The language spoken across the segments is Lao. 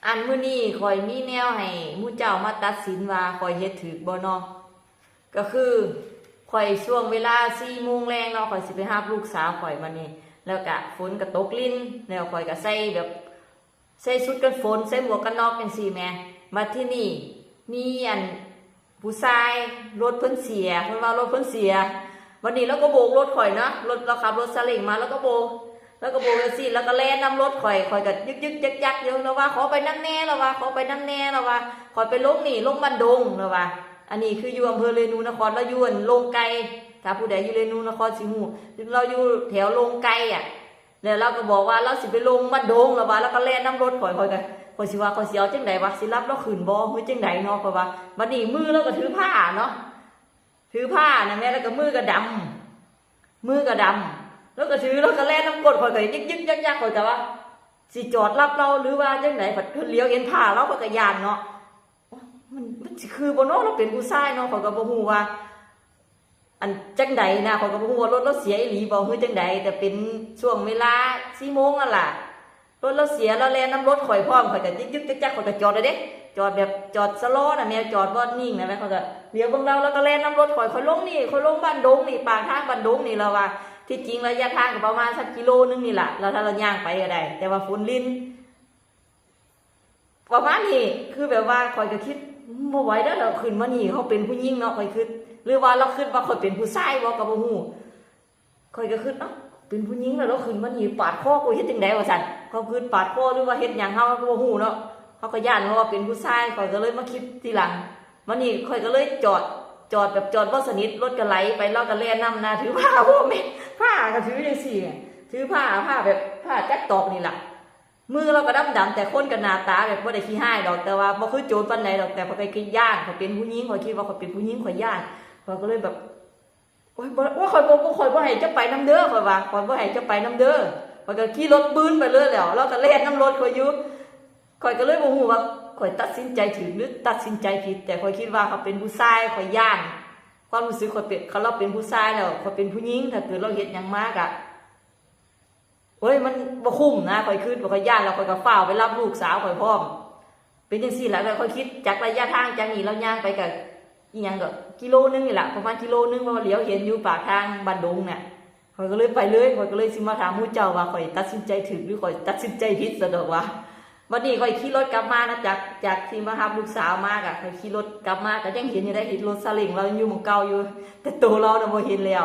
ອັນມື້ນີ້ຂ້ອຍມີແນວໃຫ້ໝູ່ເຈົ້າມາຕັດສິນວ່າຂ້ອຍເຮັດຖືກບໍ່ເນາະ. ກໍຄືຂ້ອຍຊ່ວງເວລາສີ່ໂມງແລງເນາະ ຂ້ອຍຊິໄປຮັບລູກສາວຂ້ອຍ ບັດນີ້ ແລ້ວກະຝົນກໍຕົກລິນ ແລ້ວຂ້ອຍກໍໃສ່ແບບ ໃສ່ຊຸດກັນຝົນ ໃສ່ໝວກກັນນັອກຈັ່ງຊີ້ແໝ່. ບັດທີນີ້ມີອັນ ຜູ້ຊາຍ ລົດເພິ່ນເສຍ ເພິ່ນວ່າລົດເພິ່ນເສຍ. ບັດນີ້ລາວກໍໂບກລົດຂ້ອຍເນາະ ລົດ ລາວຂັບລົດຊາເລັງມາ ລາວກໍໂບກ ລາວກໍໂບກຈັ່ງຊີ້ ລາວກໍແລ່ນນຳລົດຂ້ອຍ ຂ້ອຍກໍຍຶກໆຈັກໆຢູ່. ລາວວ່າ ຂໍໄປນຳແດ່ ລາວວ່າ ຂໍໄປນຳແດ່ ລາວວ່າ ຂ້ອຍໄປລົງນີ້ ລົງບ້ານດົງ ລາວວ່າ. ອັນນີ້ຄືຢູ່ອຳເພີເລນູນະຄອນ ລາວຢູ່ອັນໂລງໄກ່ ຖ້າຜູ້ໃດຢູ່ເລນູນະຄອນຊິຮູ້ ລາວຢູ່ແຖວໂລງໄກ່ອະ. ແລ້ວລາວກໍບອກວ່າລາວຊິໄປລົງບ້ານດົງ ລາວວ່າ ລາວກໍແລ່ນນຳລົດຂ້ອຍ ຂ້ອຍກໍ ຂ້ອຍຊິວ່າ ຂ້ອຍຊິເອົາຈັ່ງໃດວະ ຊິຮັບລາວຂຶ້ນບໍ່ ຫຼືຈັ່ງໃດເນາະ ຂ້ອຍວ່າ. ບັດນີ້ມືລາວກໍຖືພ້າເນາະ ຖືພ້ານະແມ່ ແລ້ວກໍມືກໍດຳ ມືກໍດຳ ລາວກໍຖື ລາວກໍແລ່ນນຳກົ້ນຂ້ອຍ ກໍຍຶກໆຈັກໆ ຂ້ອຍກໍວ່າຊິຈອດຮັບລາວ ຫຼືວ່າຈັ່ງໃດ ພັດເພິ່ນຫຼຽວເຫັນພ້າລາວ ຂ້ອຍກໍຢ້ານເນາະ. ມັນ ມັນຊິຄືບໍ່ເນາະ ລາວເປັນຜູ້ຊາຍເນາະ ຂ້ອຍກໍບໍ່ຮູ້ວ່າ ອັນຈັ່ງໃດນະ ຂ້ອຍກໍບໍ່ຮູ້ວ່າລົດລາວເສຍອີ່ຫຼີບໍ່ ຫຼືຈັ່ງໃດ ແຕ່ເປັນຊ່ວງເວລາສີ່ໂມງນັ້ນລະ ລົດລາວເສຍ ລາວແລ່ນນຳລົດຂ້ອຍພ້ອມ ຂ້ອຍກໍຍຶກໆຈັກໆ ຂ້ອຍກໍຈອດແລ້ວເດ້ ຈອດແບບຈອດຊະລໍນະແມ່ ຈອດບໍ່ນິ່ງນະແມ່. ຂ້ອຍກໍຫຼຽວເບິ່ງລາວ ລາວກໍແລ່ນນຳລົດຂ້ອຍ ຂ້ອຍລົງນີ້ ຂ້ອຍລົງບ້ານດົງນີ້ ປາກທາງບ້ານດົງນີ້ ລາວວ່າ. ທີ່ຈິງໄລຍະທາງກໍປະມານສັກກິໂລໜຶ່ງນີ້ລະ ລາວ ຖ້າລາວຍ່າງໄປກໍໄດ້ ແຕ່ວ່າຝົນລິນ ປະມານນີ້ ຄືແບບວ່າຂ້ອຍກໍຄິດ ອືມ ບໍ່ໄຫວແລ້ວ ລາວຂຶ້ນມານີ້ ເຮົາເປັນຜູ້ຍິງເນາະ ຂ້ອຍຄິດ ຫຼືວ່າລາວຄິດວ່າຂ້ອຍເປັນຜູ້ຊາຍບໍ່ກໍບໍ່ຮູ້. ຂ້ອຍກໍຄິດ ເອົ້າ ເປັນຜູ້ຍິງແລ້ວລາວຂຶ້ນມານີ້ ປາດຄໍກູເຮັດຈັ່ງໃດວ່າຊັ້ນ ເຮົາຄິດປາດຄໍ ຫຼືວ່າເຮັດຫຍັງ ເຮົາກໍບໍ່ຮູ້ເນາະ ເຮົາກໍຢ້ານ ເພາະວ່າເປັນຜູ້ຊາຍ. ຂ້ອຍກໍເລີຍມາຄິດທີຫຼັງ ມານີ້ຂ້ອຍກໍເລີຍຈອດ ຈອດແບບຈອດບໍ່ສະໜິດ ລົດກໍໄຫຼໄປ ລາວກໍແລ່ນນຳນະ ຖືພ້າ ໂອ້ແມ່ ພ້າກໍຖືຈັ່ງຊີ້ ຖືພ້າ ພ້າແບບພ້າຈັກຕອກນີ້ລະ. ມືລາວກໍດຳໆ ແຕ່ຄົນກໍໜ້າຕາແບບບໍ່ໄດ້ຂີ້ຮ້າຍດອກ ແຕ່ວ່າບໍ່ຄືໂຈນປານໃດດອກ ແຕ່ຂ້ອຍກໍຄິດຢ້ານ ຂ້ອຍເປັນຜູ້ຍິງ ຂ້ອຍຄິດວ່າຂ້ອຍເປັນຜູ້ຍິງ ຂ້ອຍຢ້ານ ຂ້ອຍກໍເລີຍແບບ ໂອ້ຍ ບໍ່ ໂອ້ຍ ຂ້ອຍບໍ່ ຂ້ອຍບໍ່ໃຫ້ເຈົ້າໄປນຳເດີ ຂ້ອຍວ່າ ຂ້ອຍບໍ່ໃຫ້ເຈົ້າໄປນຳເດີ ຂ້ອຍກໍຂີ່ລົດບືນໄປເລີຍແລ້ວ ລາວກໍແລ່ນນຳລົດຂ້ອຍຢູ່. ຂ້ອຍກໍເລີຍບໍ່ຮູ້ວ່າຂ້ອຍຕັດສິນໃຈຖືກ ຫຼື ຕັດສິນໃຈຜິດ ແຕ່ຂ້ອຍຄິດວ່າຂ້ອຍເປັນຜູ້ຊາຍ ຂ້ອຍຢ້ານ ຄວາມຮູ້ສຶກຂ້ອຍເປັນ ຄັນລາວເປັນຜູ້ຊາຍແລ້ວ ຂ້ອຍເປັນຜູ້ຍິງ ຖ້າເກີດລາວເຮັດຫຍັງມາກະ ໂອ້ຍ ມັນບໍ່ຄຸ້ມນະ ຂ້ອຍຄິດວ່າຂ້ອຍຢ້ານ ແລ້ວຂ້ອຍກໍຟ້າວໄປຮັບລູກສາວຂ້ອຍພ້ອມ. ເປັນຈັ່ງຊີ້ລະ ແລ້ວຂ້ອຍຄິດຈາກໄລຍະທາງຈາກນີ້ລາວຍ່າງໄປກໍ ອີ່ຫຍັງກໍກິໂລໜຶ່ງນີ້ລະ ປະມານກິໂລໜຶ່ງ ເພາະວ່າຫຼຽວເຫັນຢູ່ປາກທາງບ້ານດົງນະ ຂ້ອຍກໍເລີຍໄປເລີຍ ຂ້ອຍກໍເລີຍຊິມາຖາມໝູ່ເຈົ້າວ່າຂ້ອຍຕັດສິນໃຈຖືກ ຫຼື ຂ້ອຍຕັດສິນໃຈຜິດ ສະດອກວ່າ. ບັດນີ້ຂ້ອຍຂີ່ລົດກັບມານະ ຈາກ ຈາກທີ່ມາຮັບລູກສາວມາ ກໍຂ້ອຍຂີ່ລົດກັບມາ ກໍຍັງເຫັນຢູ່ໄດ໋ ເຫັນລົດຊາເລັງລາວຍັງຢູ່ໝ່ອງເກົ່າຢູ່ ແຕ່ໂຕລາວນະບໍ່ເຫັນແລ້ວ.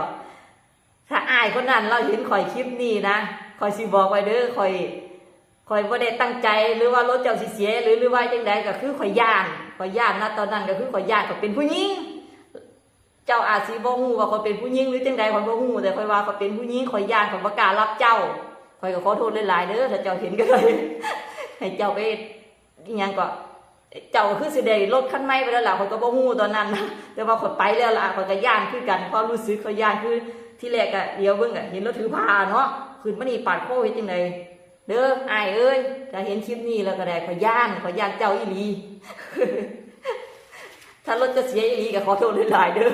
ຖ້າອ້າຍຄົນນັ້ນລາວເຫັນຂ້ອຍຄລິບນີ້ນະ ຂ້ອຍຊິບອກໄວ້ເດີ ຂ້ອຍ ຂ້ອຍບໍ່ໄດ້ຕັ້ງໃຈ ຫຼືວ່າລົດເຈົ້າຊິເສຍ ຫຼື ຫຼືວ່າຈັ່ງໃດ ກໍຄືຂ້ອຍຢ້ານ ຂ້ອຍຢ້ານນະ ຕອນນັ້ນກໍຄືຂ້ອຍຢ້ານ ຂ້ອຍເປັນຜູ້ຍິງ. ເຈົ້າອາດຊິບໍ່ຮູ້ວ່າຂ້ອຍເປັນຜູ້ຍິງ ຫຼື ຈັ່ງໃດ ຂ້ອຍບໍ່ຮູ້ ແຕ່ຂ້ອຍວ່າຂ້ອຍເປັນຜູ້ຍິງ ຂ້ອຍຢ້ານ ຂ້ອຍບໍ່ກ້າຮັບເຈົ້າ. ຂ້ອຍກໍຂໍໂທດຫຼາຍໆເດີ ຖ້າເຈົ້າເຫັນກໍໄດ້ ໃຫ້ເຈົ້າໄປ ອີ່ຫຍັງກໍ ເຈົ້າຄືຊິໄດ້ລົດຄັນໃໝ່ໄປແລ້ວລະ ຂ້ອຍກໍບໍ່ຮູ້ຕອນນັ້ນ ແຕ່ວ່າຂ້ອຍໄປແລ້ວລະ ຂ້ອຍກໍຢ້ານຄືກັນ ຄວາມຮູ້ສຶກຂ້ອຍຢ້ານ ຄືທີແລກກໍຫຼຽວເບິ່ງກໍເຫັນລາວຖືພ້າເນາະ ຂຶ້ນມານີ້ປາດຄໍເຮັດຈັ່ງໃດເດີ ອ້າຍເອີຍ. ຖ້າເຫັນຄລິບນີ້ແລ້ວກໍໄດ້ ຂ້ອຍຢ້ານ ຂ້ອຍຢ້ານເຈົ້າອີ່ຫຼີ ຖ້າລົດຈະເສຍອີ່ຫຼີກໍຂໍໂທດຫຼາຍໆເດີ.